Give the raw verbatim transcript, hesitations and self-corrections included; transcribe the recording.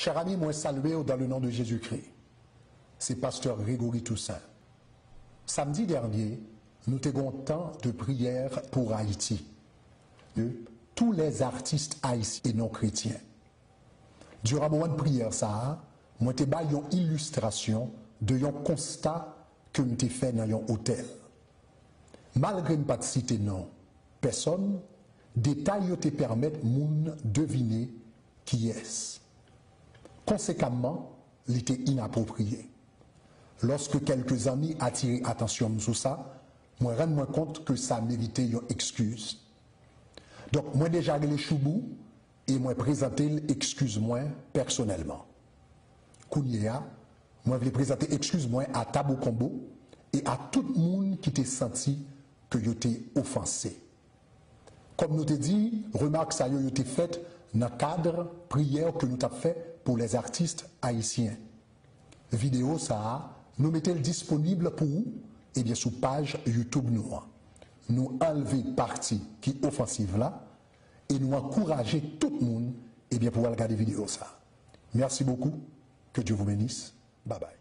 Chè ami, mwen salye w dans le nom de Jésus-Christ. Se pastè Gregory Toussaint. Samdi dènye, nou te gen yon tan de priyè pou Ayiti, de tous les artistes haïtiens et non chrétiens. Diran moman priyè sa a, mwen te bay yon ilistrasyon de yon konsta ke m te fè nan yon otèl. Malgre m pa t site non pèsòn, detay yo te pèmèt moun devine kiyès. Konsekamman, li te inapwopriye. Lòske kèlke zanmi atire atansyon m sou sa, mwen rann mwen kont ke sa merite yon ekskiz. Donk, mwen deja rele Choubou e mwen prezante l ekskiz mwen pèsonèlman. Kounye a, mwen vle prezante ekskiz mwen a Tabou Konbo e a tout moun ki te santi ke yo te ofanse. Kòm nou te di, remak sa yo, yo te fèt nan kad priyè ke nou t ap fè pou les artistes haïtiens. Videyo sa a, nou mete l disponib pou ou, ebyen, sou paj YouTube nou an. Nou anlve pati ki ofansiv la e nou ankouraje tout moun, ebyen, pou al gade videyo sa a. Merci beaucoup. Que Dieu vous bénisse. Bye bye.